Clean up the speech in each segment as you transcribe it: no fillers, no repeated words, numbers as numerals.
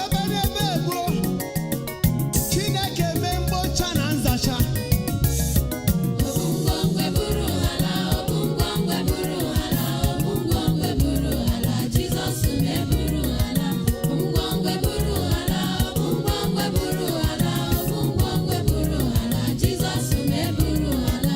Ebe n'ebe egbuo, Chineke mee mgbocha na nzacha. Obungwongwe buru ala, obungwongwe buru ala, obungwongwe buru ala, Jizọs na-eburu ala. Obungwongwe buru ala, obungwongwe buru ala, obungwongwe buru ala, Jizọs na-eburu ala.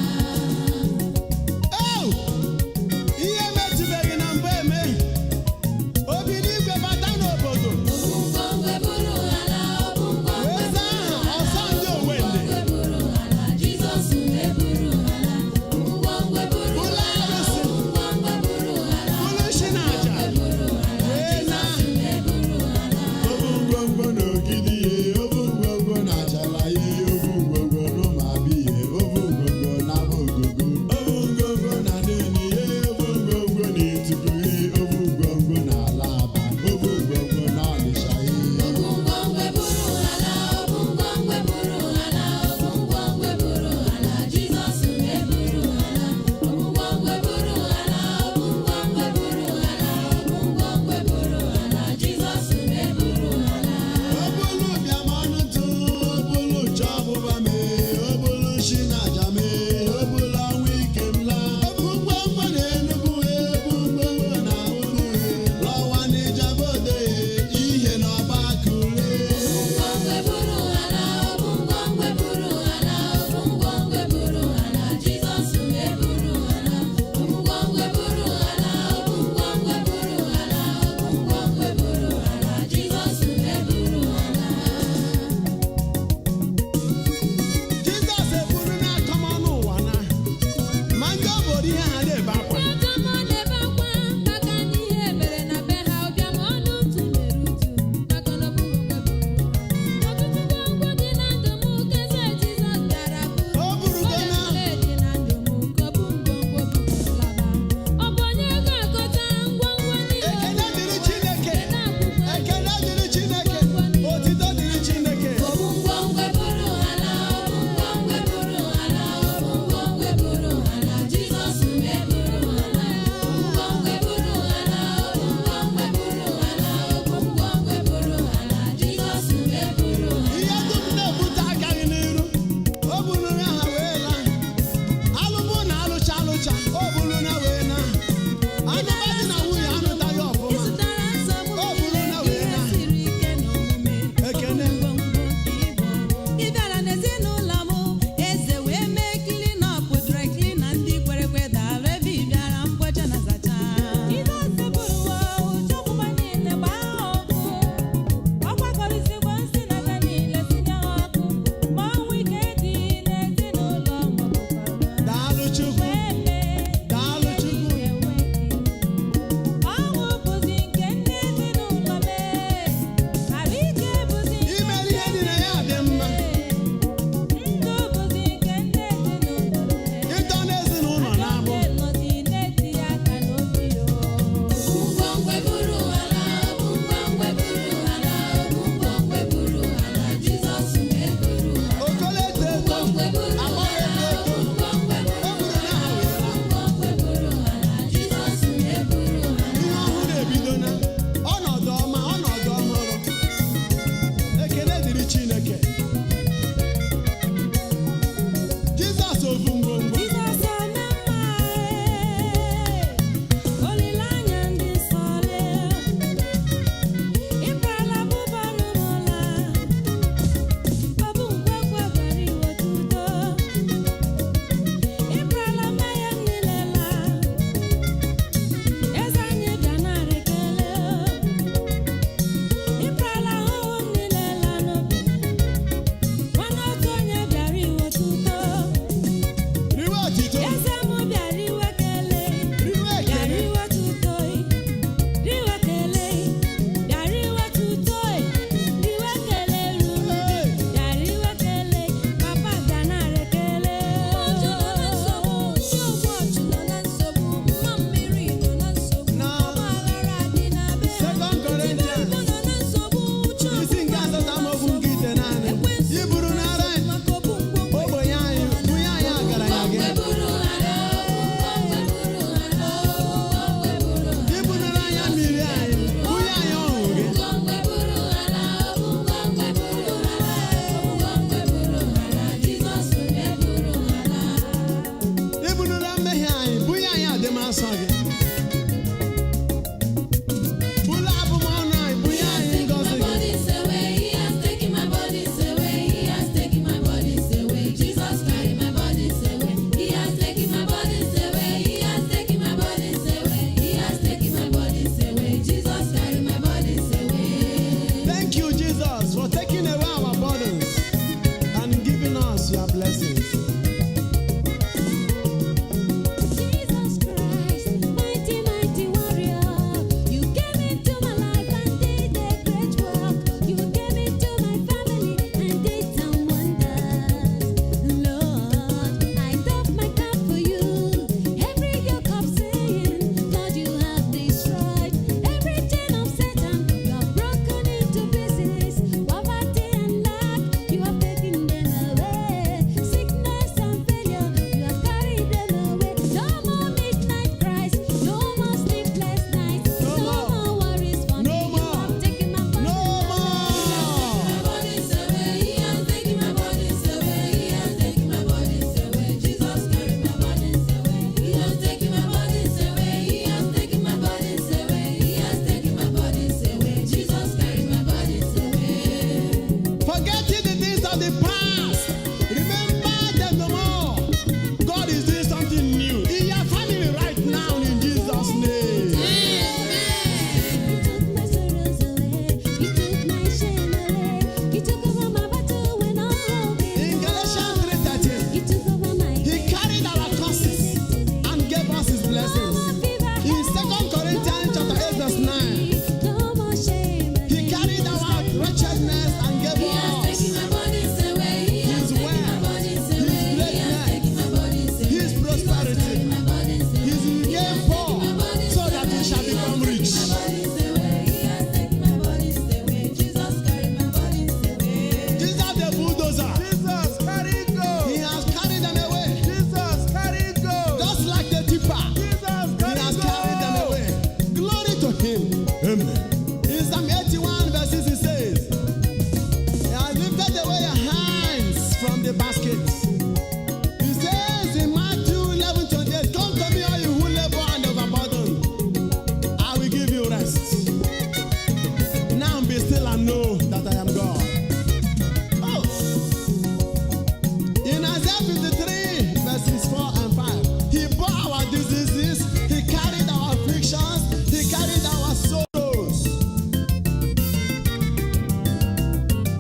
Isaiah 53 verses 4 and 5. He bore our diseases, he carried our afflictions, he carried our sorrows.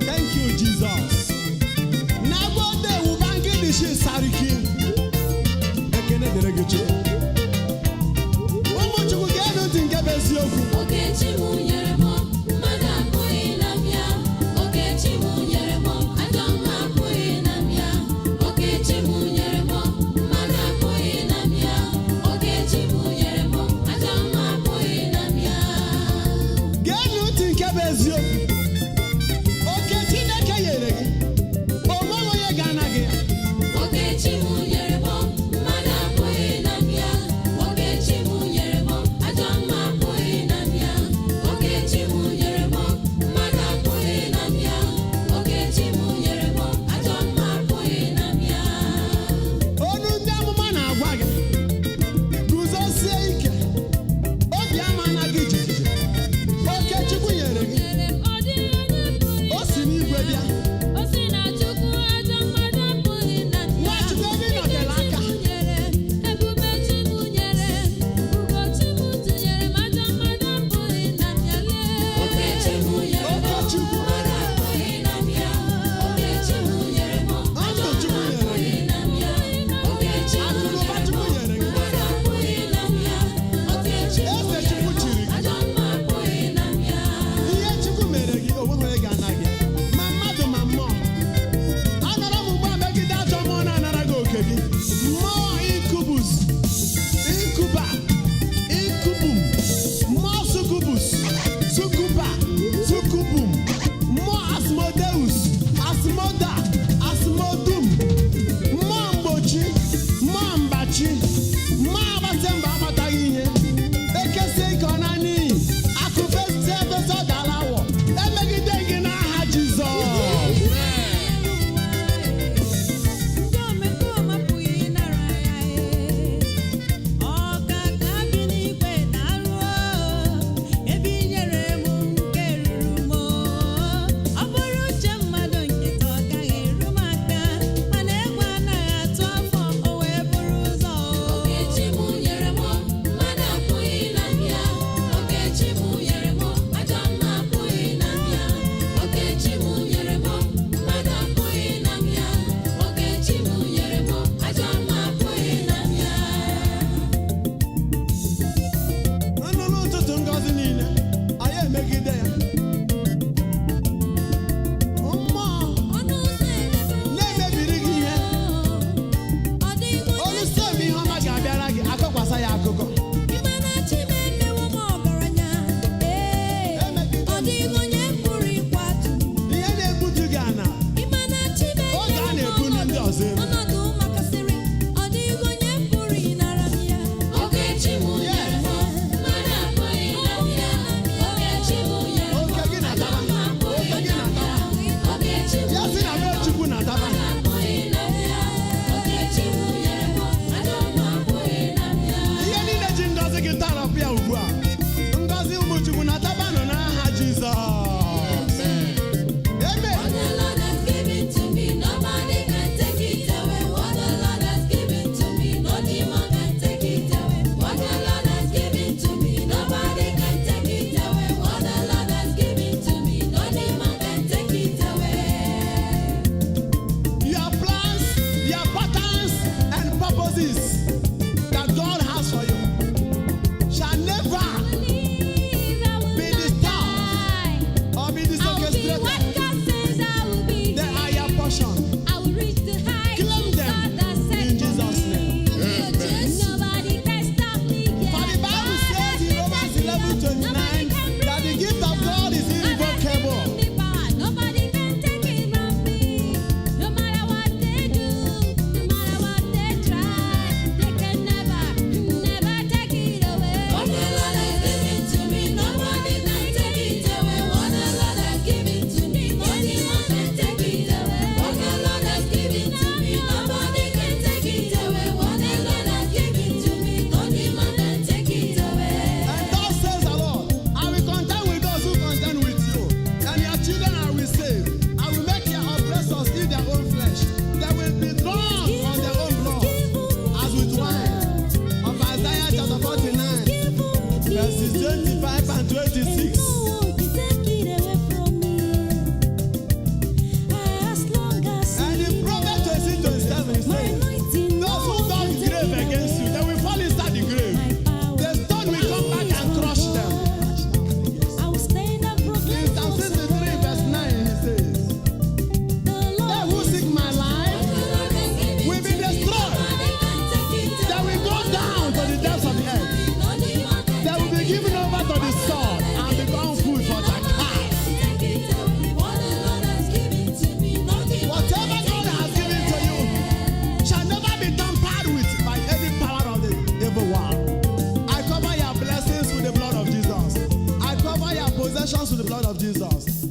Thank you, Jesus. Nagode Ubangiji Sariki. Ekene dịrị gị, Chukwu. Ụmụ Chukwu, geenụ ntị nke bụ eziokwu. Okechi m nyere m, mmadụ apụghị na m ya. Okechi m nyere m, ajọ mma apụghị na m ya. Okechi m nyere m, mmadụ apụghị na m ya. Okechi m nyere m, ajọ mma apụghị na m ya. Geenụ ntị nke bụ eziokwu. Oke Chineke nyere gị, o nweghị onye ga-ana gị ya. Okechi m nyere m, mmadụ apụghị na m ya. Okechi m nyere m, ajọ mma apụghị na m ya. Okechi m nyere m, mmadụ apụghị na m ya. Okechi m nyere m, ajọ mma apụghị na m ya. Onu ndị amụma na-agwa gị, guzosie ike, obi ama anaghị jijiji. Oke Chukwu nyere gị, o si n'igwe bịa. O si na Chukwu, ajọ mmadụ apụghị na m ya. Nwachukwu, ebe ị nọtere aka. Ebube Chukwu nyere, Ugo Chukwu tụnyere m, ajọ mmadụ apụghị na m ya lee. Oke Chukwu nyere m, Oke Chukwu. mmadụ apụghị na m ya. Oke Chukwu nyere m, ajọ Ndụ Chukwu mmadụ nyere apụghị gị. na m ya. Oke Chukwu Akụnụba nyere m, Chukwu nyere gị. mmadụ apụghị na m ya. Oke Chukwu Eze nyere Chukwu m, chiri gị. ajọ mma apụghị na m ya. Ihe Chukwu mere gị, o nweghị onye ga-ana gị, ma mmadụ ma mmụọ. Anara m ugbu a megide ajọ mmụọ na-anara gị oke gị, mmụọ incubus, incuba, incubum, mmụọ succubus, succuba, succubum, mmụọ asmodeus, asmoda, asmodum, mmụọ mgbochi, mmụọ mgbachi, mmụọ agbata mba agbataghị ihe, ekesie ike ọ na n'iyi, akụ fesi efesi, ọ dara awọ. Emegide gị n'aha Jizọs. Ndị omekome apụghị ịnara ya. Ọka ka bi n'igwe na-arụ ebe i nyere m nke ruru m. Ọ bụrụ uche mmadụ nkịta, ọ gaghị eru m aka, mana egwu anaghị atụ afọ o wee bụrụ ụzọ. Okechi m nyere m, mmadụ apụghị na m ya. Okechi m nyere m, ajọ mma apụghị na m ya. Okechi m nyere m, mmadụ apụghị na m ya. Okechi m nyere m, ajọ mma apụghị na m ya. Nnụnụ ụtụtụ, ngọzi niile anyị emegide ya, mmụọ Ọnụ ụzọ emepe. Na-emebiri gị ihe. Ọ dịghị onye Olu stem ihe ọma ga-abịara gị, akọkwasa ya akụkọ. Ịmana Chimekewo m ọgaranya, ee, Emegide ọ dịghị onye pụrụ ịkwatu. Ihe na-egbutu gị ana Ịmana oge a Chimekewo m na-ebuli ndị ọzọ elu. ọnọdụ makasịrị, ọ dịghị onye pụrụ ịnara m ya. Okechi m nyere m, mmadụ apụghị na m ya. Okechi m nyere m, Oke gị nataba, oke gị nataba. Okechi m Ya sị na be Chukwu nataba. apụghị na m ya. Okechi m nyere m, ajọ mma apụghị na m ya. Ihe niile ji ngọzi gị tarapụ ya ugbu a. Ngọzi ụmụ Chukwu, natabanụ n'aha Jizọs. Amen. What the Lord has given to me, nobody can take it away. What the Lord has given to me, no demon can take it away. What the Lord has given to me, nobody can take it away. What the Lord has given to me, no demon can take it away. Your plans, your patterns, and purposes that God has for you shall never be disturbed or be disorchestrated. They are your portion. Claim them in Jesus' name. Nobody can stop me. For the Bible says in Romans 11:29 that the gift of God is irrevocable. Nobody can take it from me. No matter what they do, no matter what they try, they can never, never take it away. What the Lord has given to me, nobody can take it away. What the Lord has given to me, no demon can take it away. What the Lord blood of Jesus.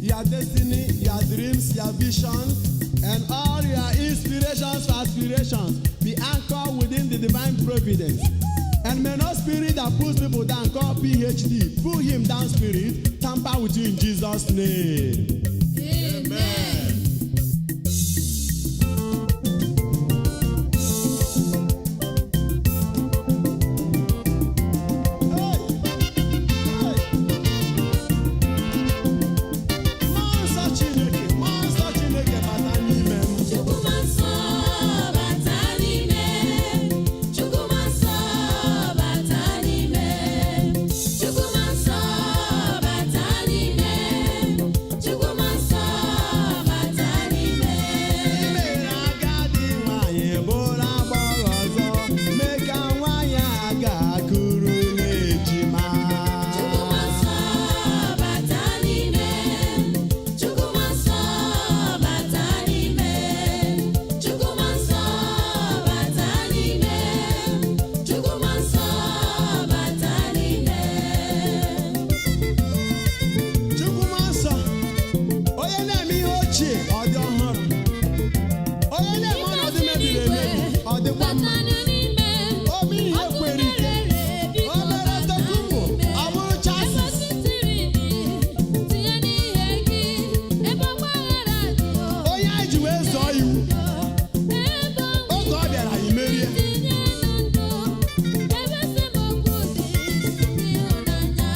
Your destiny, your dreams, your vision, and all your inspirations for aspirations be anchored within the divine providence. And may no spirit that pulls people down called PhD pull him down spirit, tamper with you in Jesus' name. Amen. Hey! Hey! Mmụọ nsọ Chineke, mmụọ nsọ Chineke bata n'ime m. Chukwuma nsọ bata n'ime, Chukwuma nsọ bata n'ime, Chukwuma nsọ bata n'ime, Chukwuma nsọ bata n'ime. I mere agadi nwanyị bụrụ agbọghọ ọzọ, mee ka nwanyị a ga-akụrụ n'ejima. Chukwuma nsọ bata n'ime, Chukwuma nsọ bata n'ime, Chukwuma nsọ bata n'ime, Chukwuma nsọ bata n'ime. Chukwuma nsọ, onye na-eme ihe ochie ọ dị ọhụrụ, onye na-eme ọnọdụ mebiri emebi ọ dịkwa mma. Batanụ n'ime, O mere ihe ọkụ kwere ike, na-ere biko o mere bata tokumbo, n'ime. ọ bụrụ Ebe chasis. osisiri dị, tinye n'ihe gị, ebe ọgbaghara dị o. Onye anyị ji wee zọọ iwu, Ebe oge ọ bịara anyị merie. tinye na ndụ, ebe esemokwu dị, ịhụnanya.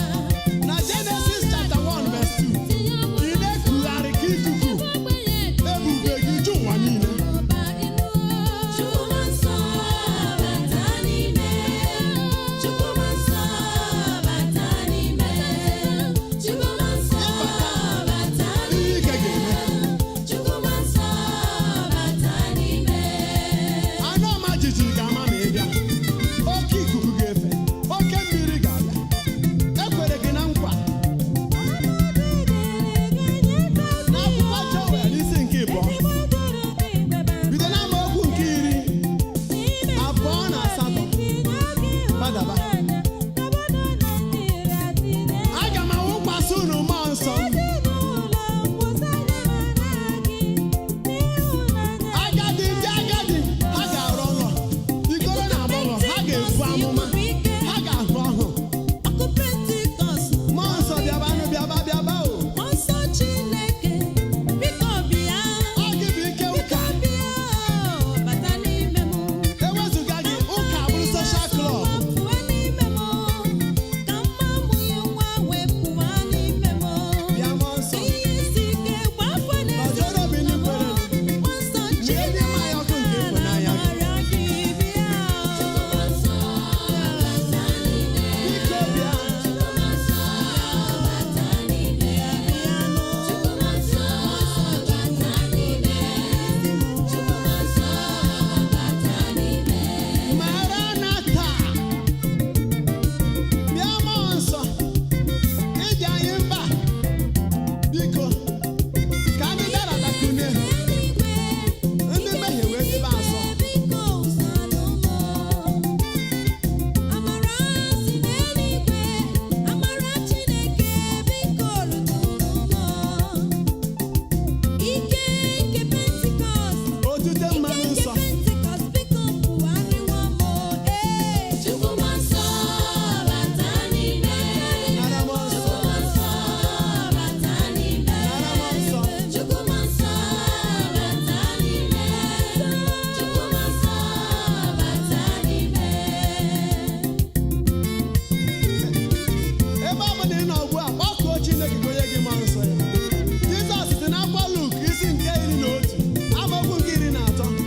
Na Genesis chapter 1 verse 2, Tinye ị na-ekugharị ka ikuku, ogbenye dị ebube gị ju ụwa niile. ụba ịnụ. Chukwuma nsọ bata n'ime, Chukwuma nsọ bata n'ime, Chukwuma nsọ bata Ihe ike ga-eme. Chukwuma nsọ bata n'ime. Anụ ọma jijiji ga-ama ma ị bịa. Oke ikuku ga-efe, oke mmiri ga-abịa. Ekwere gị na nkwa n'akwụkwọ Joel isi nke 2, bido n'amaokwu nke 28 gbadaba. Aga m awụkwasị unu mmụọ nsọ m. Agadi ndị agadi ha ga-arụ ọrụ, ikoro na agbọghọ ha ga-ebu amụma, ha ga-ahụ ọhụ. Ọkụ Pentikọst, Mmụọ nsọ bịabanụ, bịaba bịaba o. nsọ Chineke, biko bịa, Ọ gị bụ ike ụka. bịa bata n'ime m. Ewezụga gị, ụka bụrụ social club. Pụọ n'ime m, ka mma mụnye nwa wee pụọ n'ime m. Bịa mmụọ nsọ. Ihe isi ike gbafọ Ọjọọ obi ndị kwere. Mmụọ nsọ Nye ndị mmanya ọkụ nke ịhụnanya gị. na-arịọ gị bịa. Chukwuma nsọ bata n'ime. Biko bịa. Chukwuma nsọ bata n'ime. Chukwuma nsọ bata n'ime. Chukwuma nsọ bata n'ime. Maranatha. Bịa mmụọ nsọ. Ịdị anyị mkpa. Biko, ka ndị dara dakune, ndị mmehie wee dịbe asọ. Biko zanụ m. Amara si n'eluigwe, amara Chineke biko rutụrụ m. Ike nke Pentikọst, Otute ike mmanụ nke nsọ. Pentikọst biko pụgharịwa m. Ee. Chukwuma nsọ bata n'ime. Nara mmụọ nsọ. Chukwuma nsọ bata n'ime. Nara mmụọ nsọ. Chukwuma nsọ bata n'ime. Chukwuma nsọ bata n'ime. Ebe ọ bụla ị nọ ugbu a, kpọkuo Chineke ka o nye gị mmụọ nsọ ya. Jizọs si n'akwụkwọ Luk isi nke 11, amaokwu nke 13.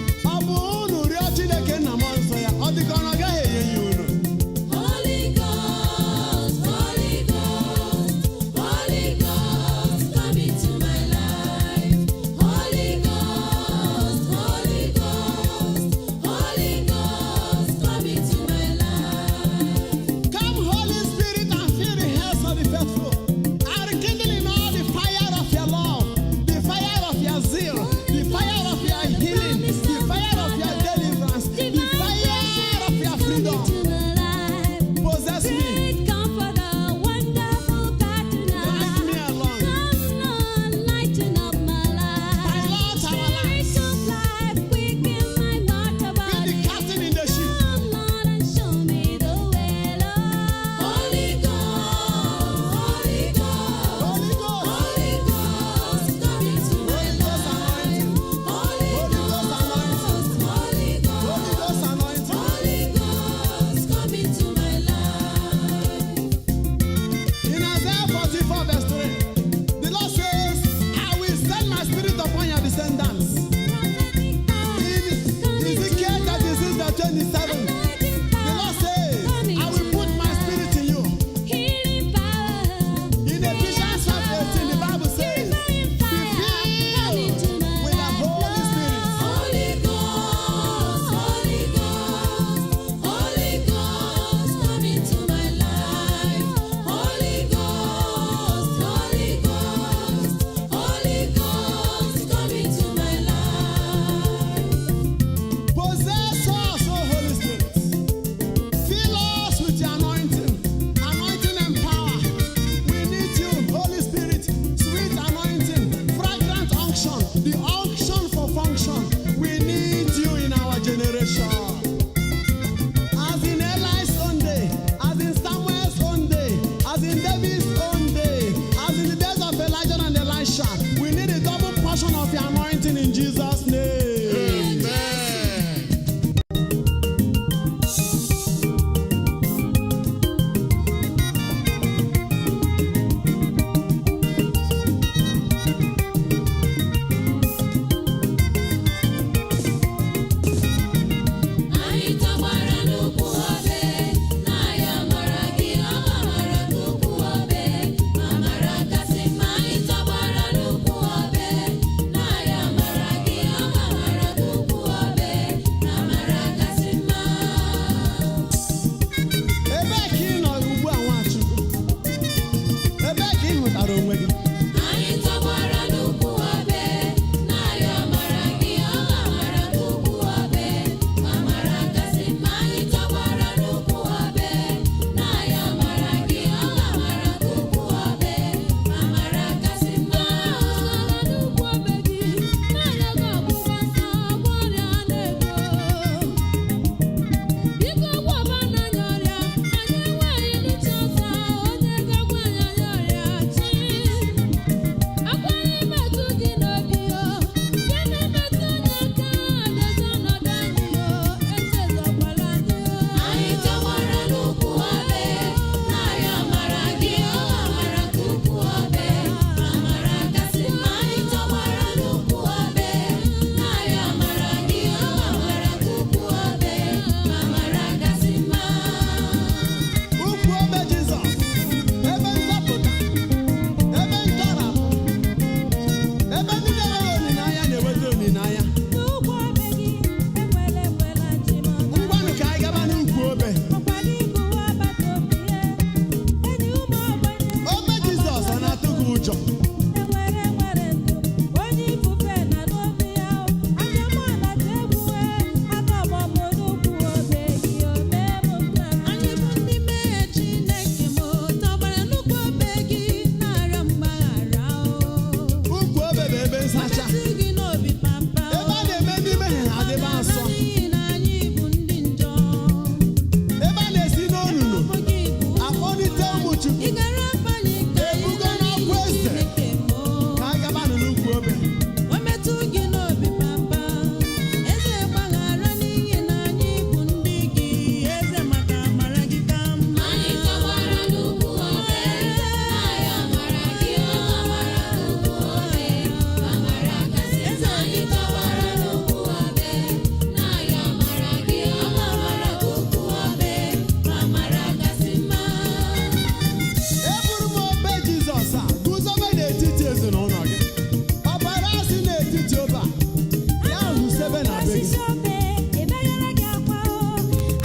N'isi obe emeghara gị akwa o,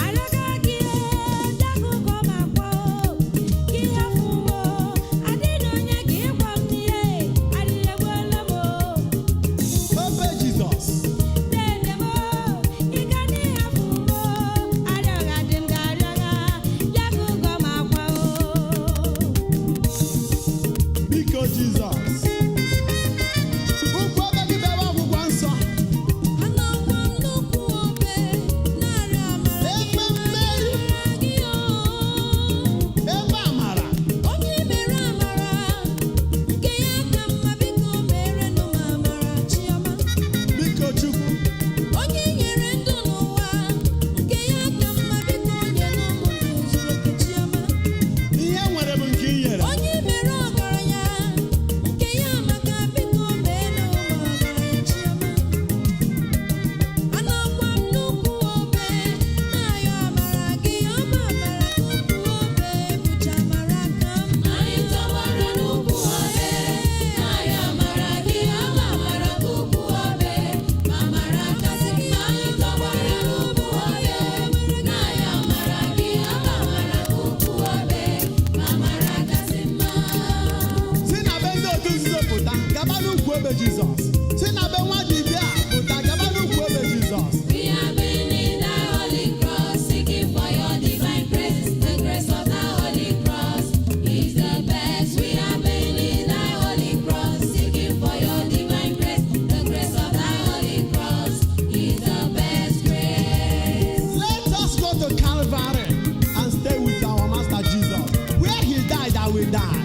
arịọga gị bịa gụgọ m akwa o, gị hafụ m o, adịghị onye gị ịgwa m n'ihe, arịrị egbuola m o. Obe Jizọs. Dede m o, ị ga n'ịhafụ m o, arịọga dị m ga-arịọga, bịa gụgọ m akwa o. Biko Jizọs. Ukwu obe gị bụ ebe ọgwụgwọ nsọ. Anọkwa m n'ukwu obe na-arịọ amara gị, Ebe mmeri. amara gị o. Ebe amara. Onye mere amara nke ya ka mma, biko merenụ m amara chiọma. Biko Chukwu. Onye nyere ndụ n'ụwa nke ya ka mma, biko nyenụ m ndụ zuru oke chiọma. Ihe nwere bụ nke i nyere. Onye mere ọgaranya nke ya maka, biko meenụ m ọgaranya chiọma. Anọkwa m n'ukwu obe na-ayọ amara gị, ọma amara ka ukwu obe bụcha amara ka mma. Anyị tọgbọrọ n'ukwu obe, na-arịọ amara gị, ama amara ka ukwu obe, ma amara kasị mma. Anyị tọgbọrọ n'ukwu obe, na-arịọ amara gị, ama amara ka ukwu obe, ma amara kasị mma. Si na be ndị otu nzuzo pụta, gaba n'ukwu obe Jizọs. Si na be nwa dibịa pụta, gaba n'ukwu obe Jizọs. We have been in the Holy Cross, seeking for your divine grace. The grace of the Holy Cross is the best. We have been in the Holy Cross, seeking for your divine grace. The grace of the Holy Cross is the best grace. Let us go to Calvary and stay with our Master Jesus. Where he died, I will die.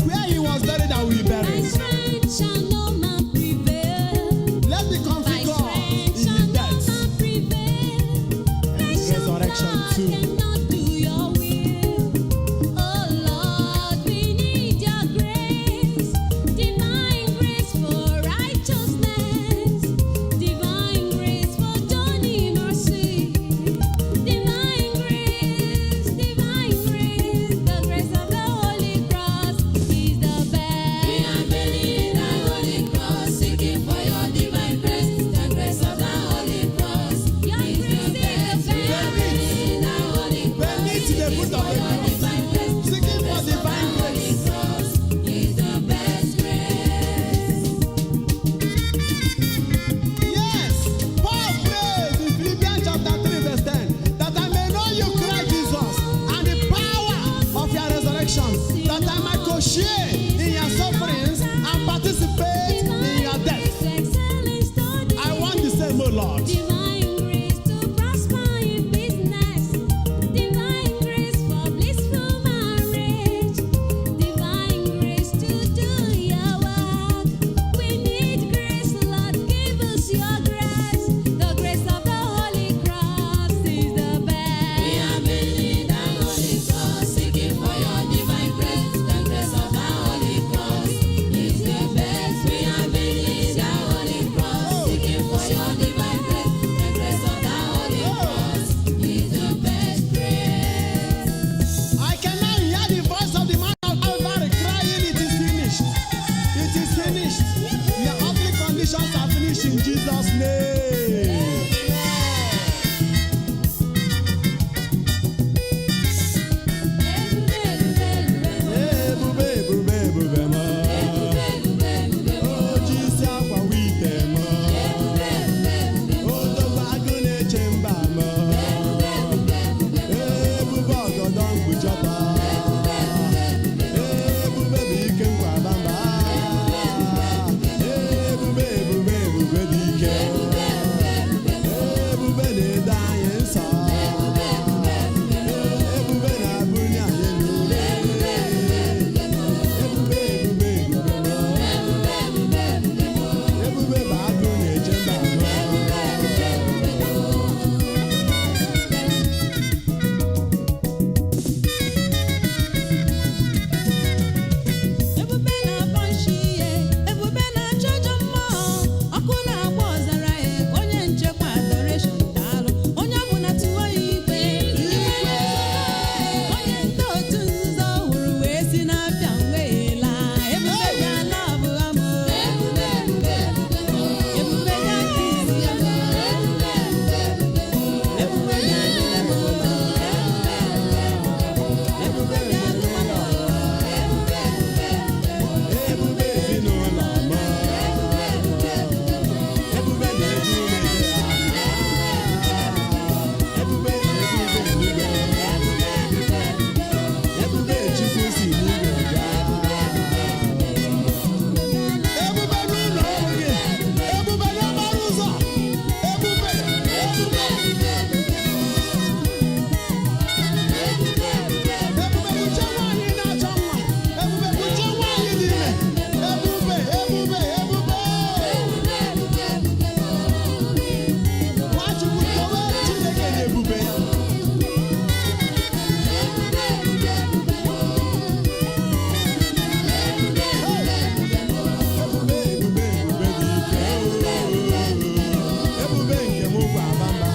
Where he was buried, I will be By buried. strength shall no man prevail. Let the By conflict God strength in shall his no death. man prevail. Flesh and Resurrection blood too. cannot do your will. Oh Lord, we need your grace, divine grace for righteousness, divine grace for journey mercy, divine grace, the grace of the Holy Cross is the best. We are believing the Holy Cross, seeking for your divine grace, the grace of the Holy Cross is the best. We are believing the Holy Cross, Beneath the foot of the cross, seeking for divine grace. Cross is the best grace. Yes, Paul prayed in Philippians chapter 3, verse 10, that I may know you, Christ Jesus, and the power of your resurrection, that I might co-share in your sufferings and participate in your death. I want the same, O Lord. Divine grace to prosper in business, divine grace for blissful marriage, divine grace to do your work. We need grace, Lord, give us your grace. The grace of the Holy Cross is the best. We are believing the Holy Cross, seeking for your divine grace. The grace of the Holy Cross is the best. We are believing the Holy Cross, seeking for your divine grace. Ebube, ebube, ebube m. Ebube, ebube, ebube. Ebube kpuchie nwaanyị na-achọ nwa. Ebube kpuchie nwaanyị dị ime. Ebube, ebube, ebube. Ebube, ebube, ebube m. Nwachukwu towe Chineke na ebube ya. Ebube, ebube, ebube m. Ebube, ebube, ebube m. Ebube, ebube, ebube dị ike. Ebube, ebube, ebube m. Ebube nke m bụ abamba.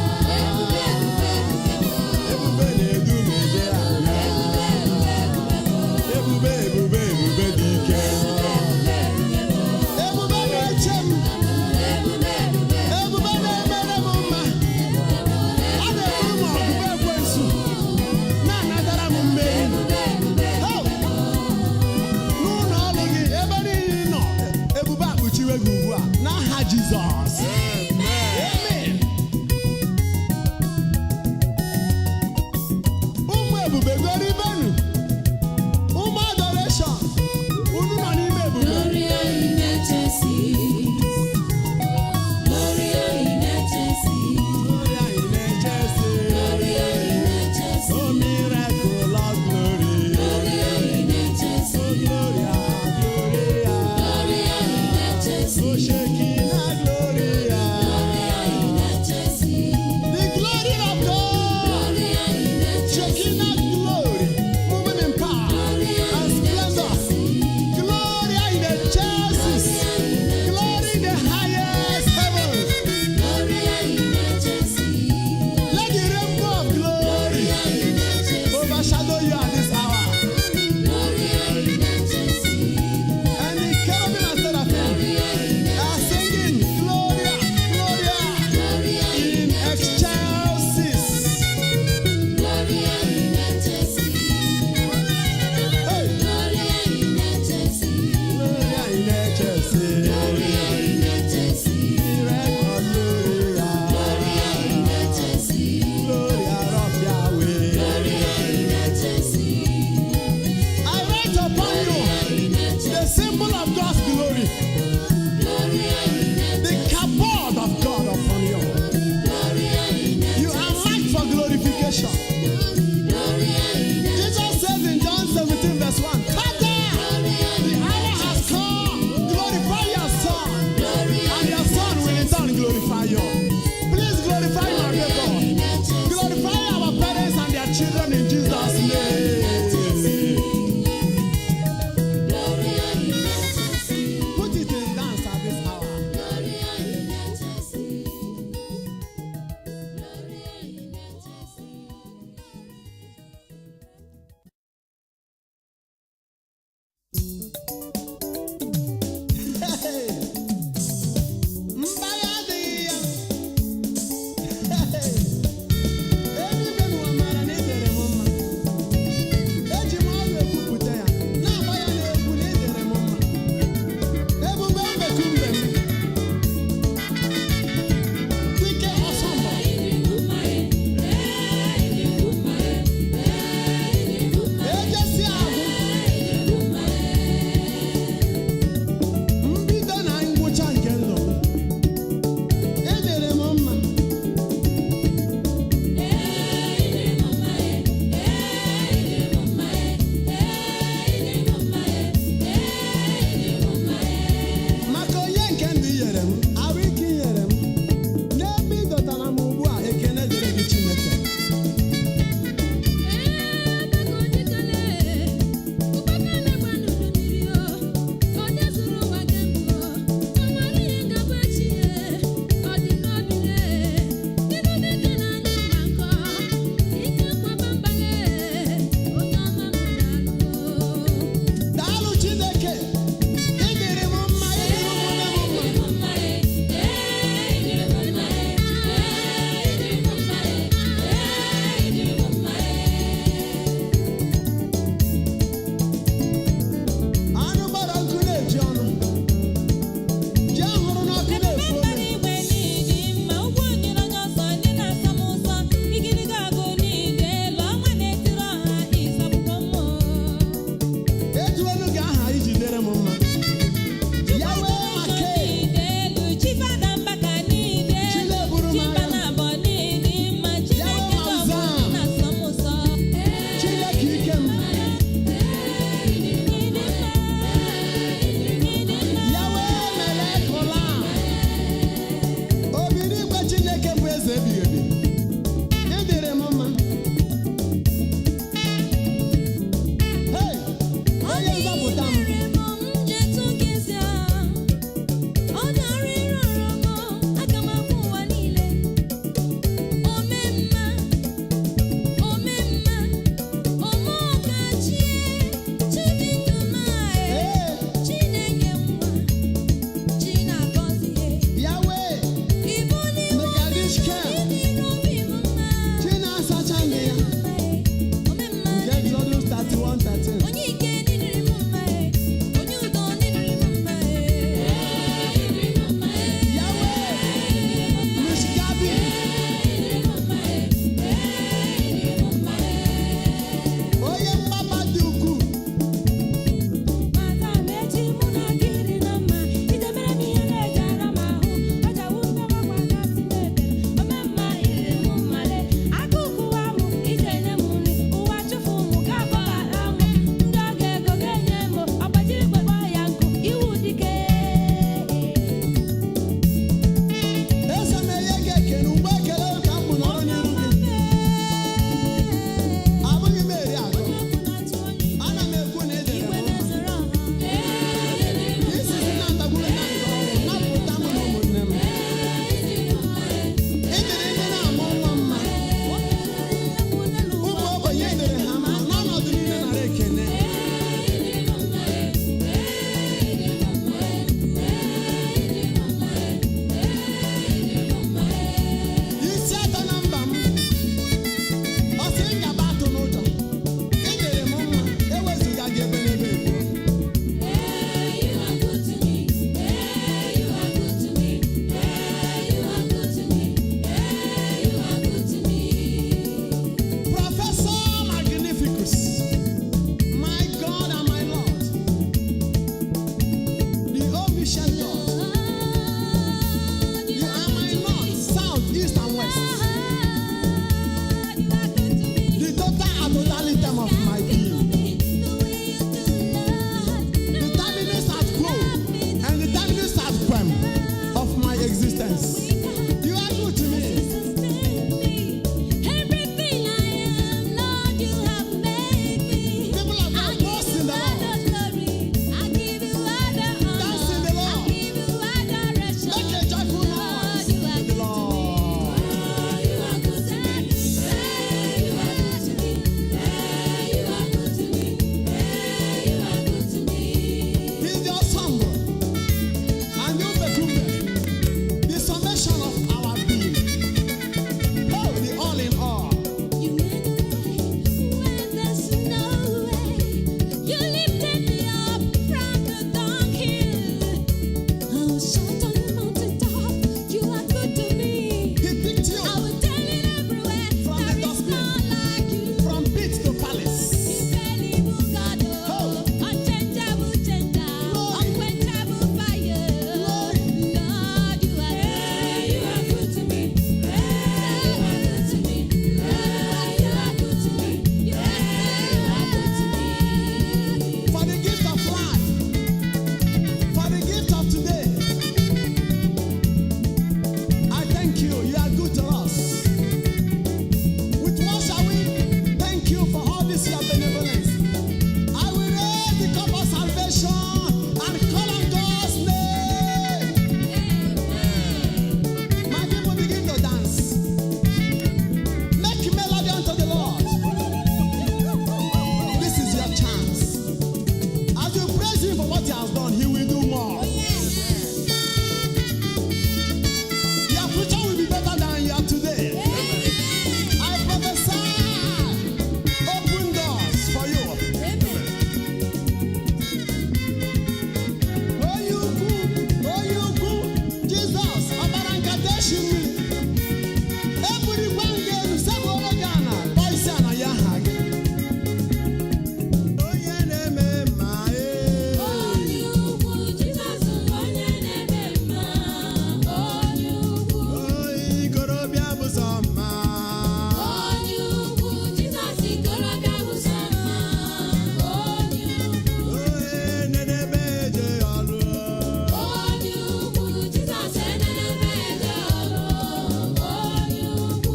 Mishkem, Chi na-asacha ndị ya. Nke Exodus 31:13. Onye ike n'ịdịrị m mma e, onye udo n'ịdịrị m mma e. Yahweh, Mishkabi, onye mgbaba dị ukwuu. Mata mechi mụ na gị dị na mma, idebere m ihe na-eji ara m ahụ, ọjawu mbewakwa gasị m ebere, ome mma iriri m mmale, akụkụwa m ije nye m nri, ụwa chụfụ m ga-agbọghara m, ndị ọga ego ga-enye m, ọgbajiri gbagba ya nkụ, iwu dike. Eze m enye gị ekele, ugbo ekele ka m bụ nọrọ n'iru gị. Abụghị m eri akụ. Ana m ekwu na ị dịrị m mma. Isi si na ndagwurugwu na nke ọnwụ, napụta m na ụmụnne m. Ị dịrị ndị na-amụ nwa mma. Ụmụ ogbenye dịrị ha mma n'ọnọdụ niile nara ekele. Isi atọ na mba m, ọ sị m gaba atụ n'ụjọ. Ị dịrị m mma, ewezuga gị ebe n'ebe ebuo. Professor Magnificus, my God and my Lord, the omniscient God, you are my north, south, east, and west, the total and totalitum of my being, the terminus at quo and the terminus at quem of my existence. You are good to me. Everything I am, Lord, you have made me. People of God, boast in the Lord. I give you all the honor. Dance in the Lord. I give you adoration. Make a joyful noise to the Lord. You are good to me. You are good to me. You are good to me. You are good to me. He's the ensemble and the Ubekumbe, the summation of our being. Oh, the all in all. You made a way where there's no way. You lifted me up from the dunghill. I was shot on the mountaintop. You are good to me. He picked you I will tell it everywhere. From the There is dustbin. none like you. from pit to palace. Infallible God, oh, unchangeable changer, Glory. unquenchable fire. Glory. Lord, you are good. You are good to me. You are good to me. You are good to me. You are good to me. For the gift of life, for the gift of today. I thank you. You are good to us. With what shall we thank you for all this your benevolence? I will raise the cup of salvation and call on God's name. My people begin to dance. Make melody unto the Lord. This is your chance. As you praise Him for what He has done, He will do more. Your future will be better than your today. I prophesy open doors for you. Onye ukwu, onye ukwu, Jizọs, ọbara nkata eshi mmiri. Eburikwa m gị elu, sekpụrụ gị ala, kpọọ isi ala ya aha gị. Onye na-eme mma, ee. Onye ukwu, Jizọs bụ onye na-eme mma. Onye ukwu. Onye ikorobịa bụ sọ mma. Onye ukwu, Jizọs ikorobịa bụ sọ mma. Onye ukwu. Onye na-edebe eje ọlụ. Onye ukwu, Jizọs enenebe eje ọlụ. Onye ukwu.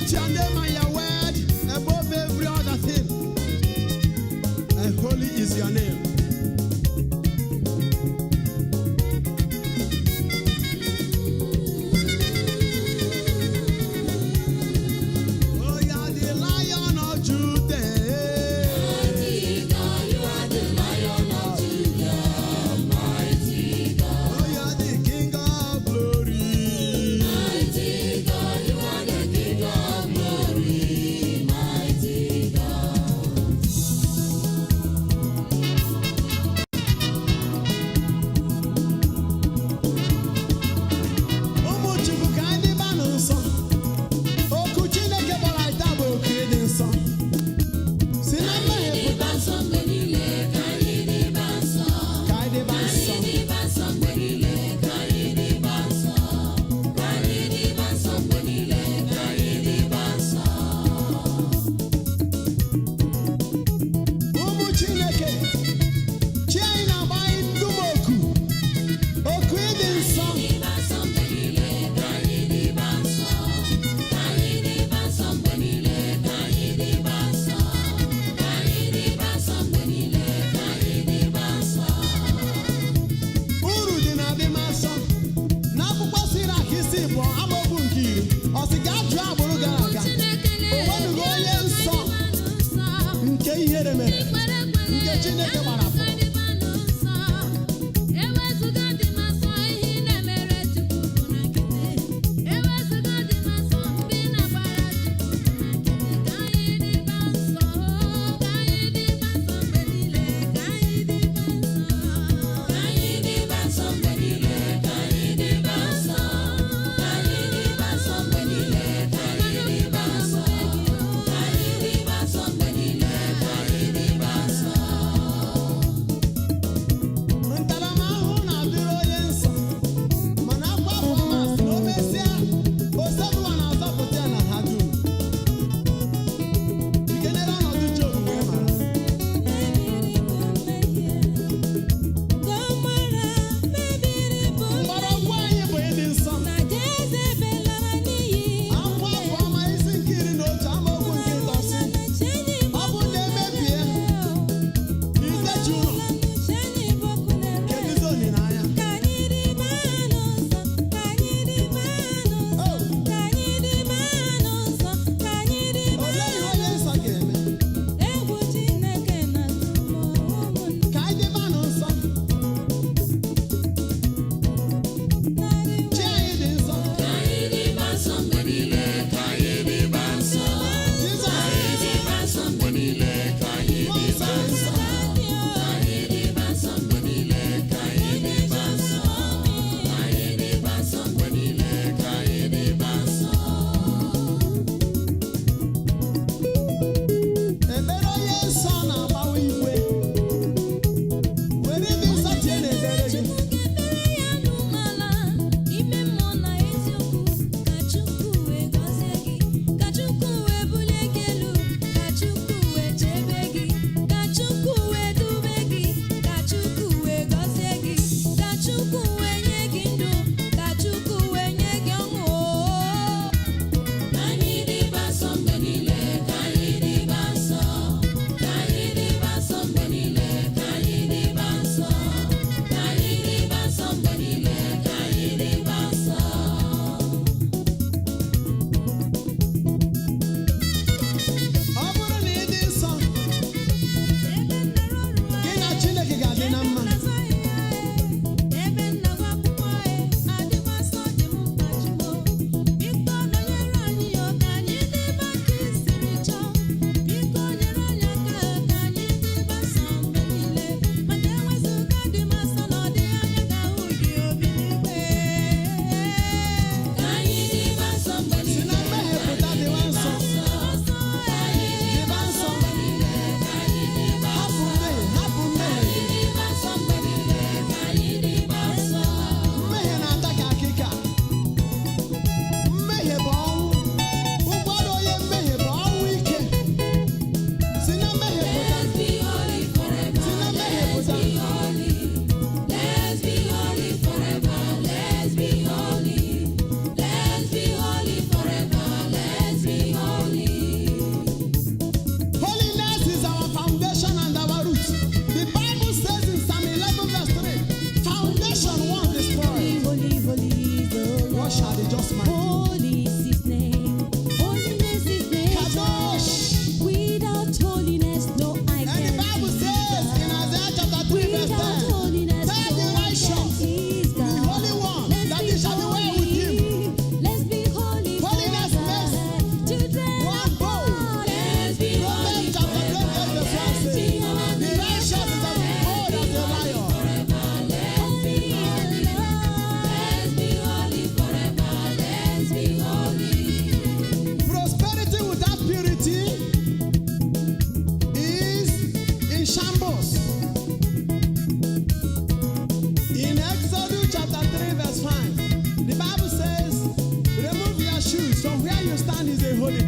Exalt your name and your word above every other thing. And holy is your name. Oh, you are the Lion of Judah. Mighty God, you are the Lion of Judah. Mighty God, Oh, you are the King of glory. mighty God, you are the King of glory.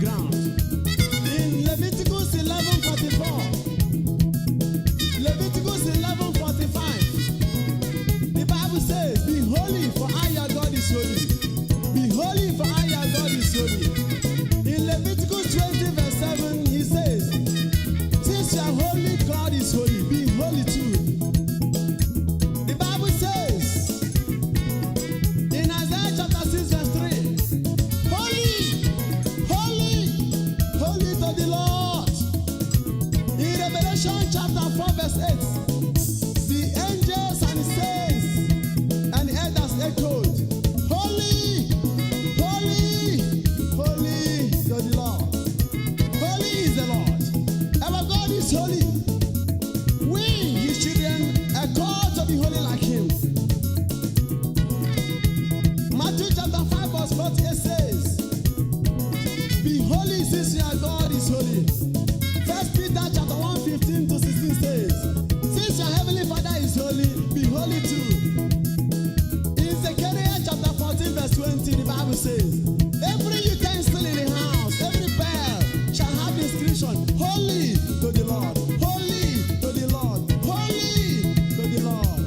ground. In Leviticus 11:44, Leviticus 11:45, the Bible says, "Be holy, for I your God is holy. Be holy, for I your God is holy." In Leviticus 20, verse 7, he says, "Since your holy God is holy, be holy too." The Bible says in Isaiah chapter 6, verse 3, "Holy, holy, holy to the Lord." In Revelation chapter 4, verse 8, the angels and the saints and the elders echoed, "Holy, holy, holy to the Lord." Holy is the Lord. Our God is holy. We, his children, are called to be holy like him. Matthew chapter 5, verse 48 says, "Be holy since your God is holy." First Peter chapter 1, 15 to 16 says, "Since your heavenly Father is holy, be holy too." In Zechariah chapter 14, verse 20, the Bible says, "Every utensil in the house, every bell shall have inscription, 'Holy to the Lord, holy to the Lord, holy to the Lord.'"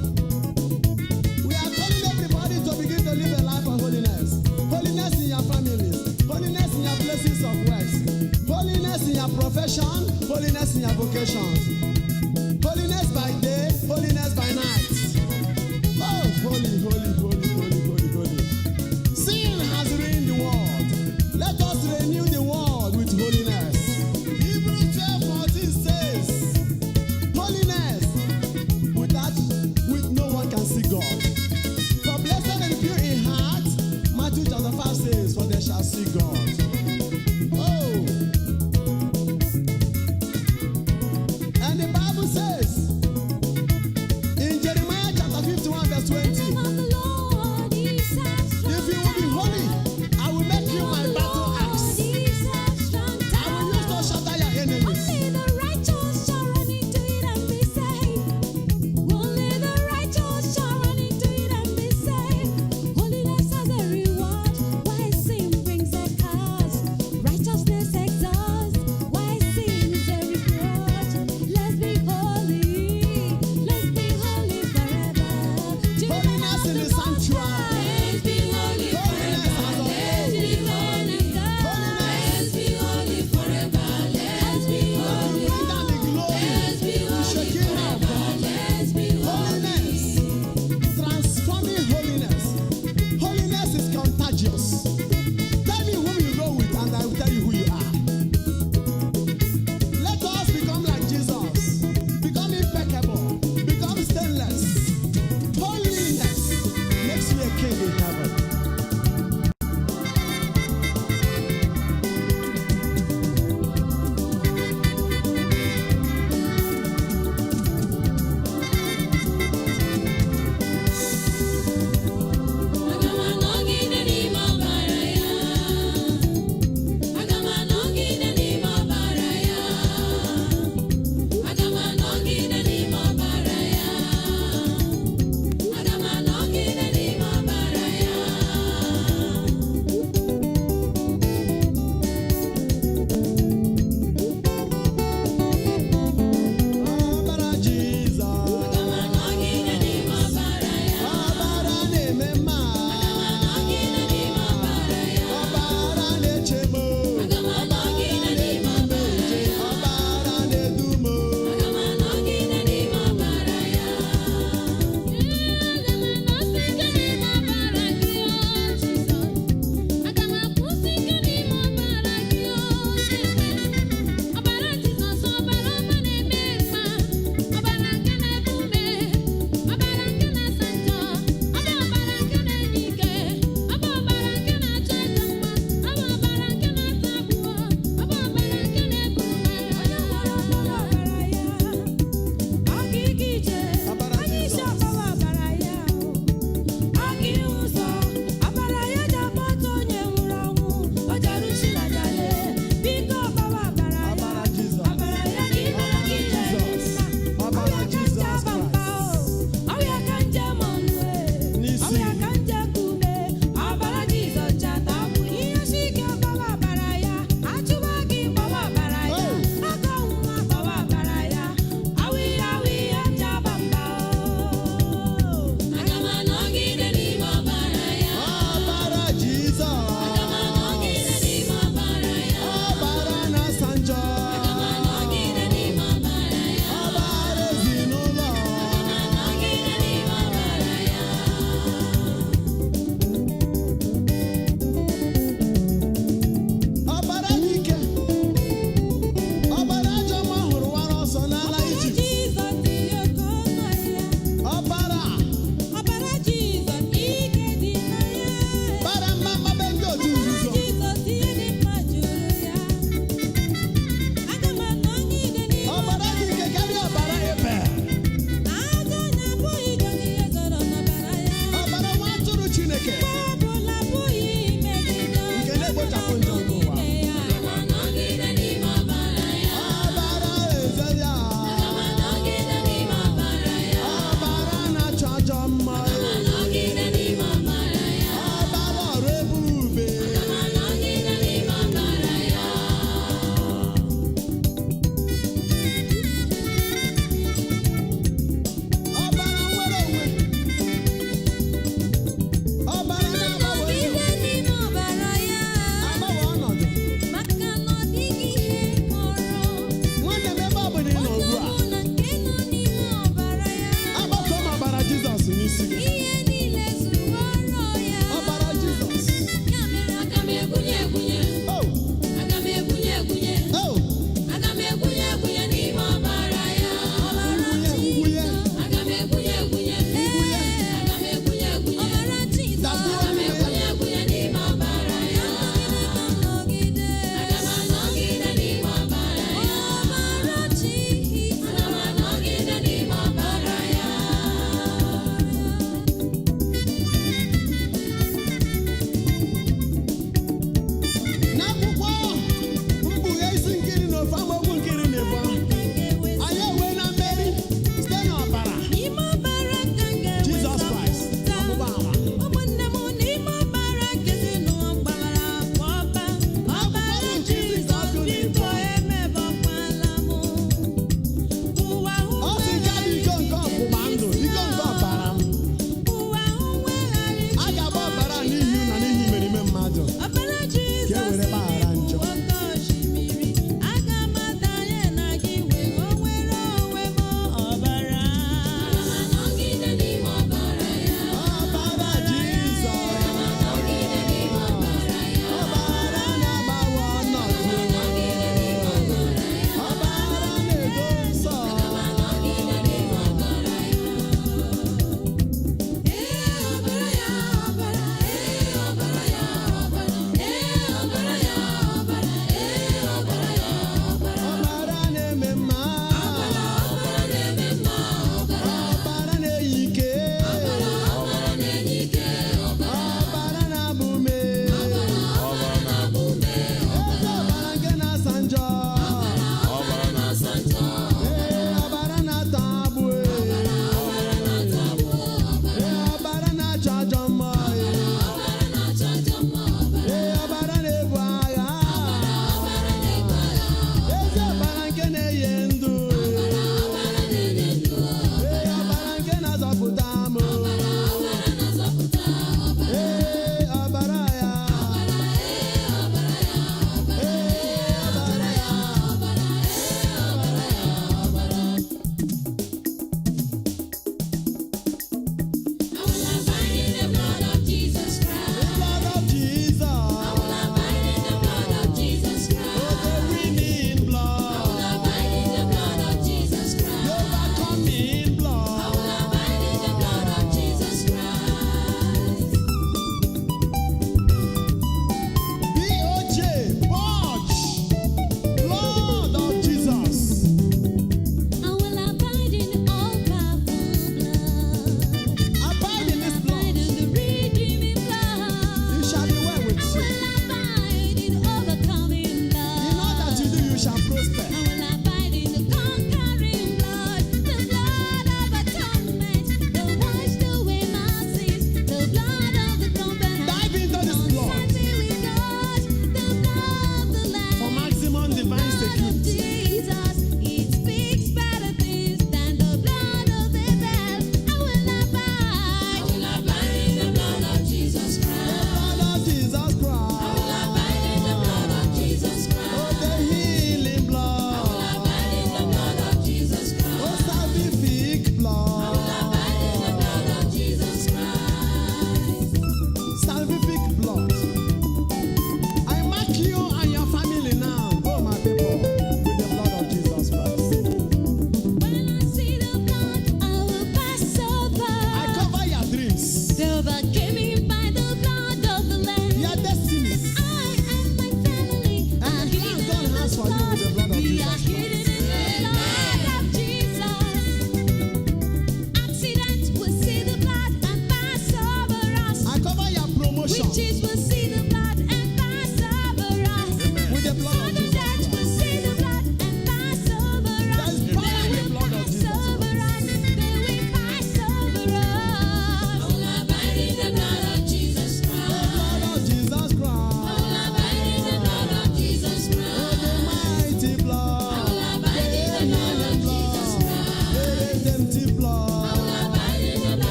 We are calling everybody to begin to live a life of holiness. Holiness in your families, holiness in your places of work, holiness in your profession, holiness in your vocations. Holiness by day, holiness by night. Oh, holy, holy, holy, holy, holy, holy. Sin has ruined the world. Let us renew the world with holiness. Hebrews 12:14 says, "Holiness, without which no one can see God." For blessed are the pure in heart, Matthew chapter 5 says, "For they shall see God." Oh. And the Bible says,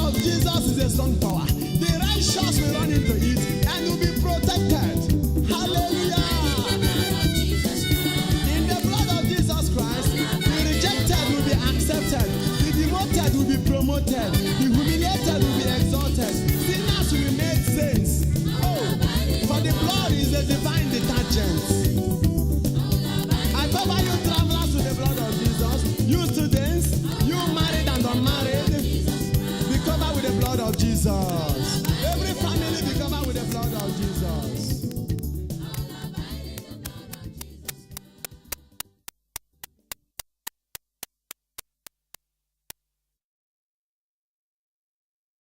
of Jesus is a strong tower. The righteous will run into it and will be protected. Hallelujah. In the blood of Jesus Christ, the rejected will be accepted, the demoted will be promoted, the humiliated will be exalted, sinners will be made saints. Oh, for the blood is a divine detergent. I cover you travelers with the blood of Jesus, you students, you married and unmarried, be covered with the blood of Jesus. Every family be covered with the blood of Jesus.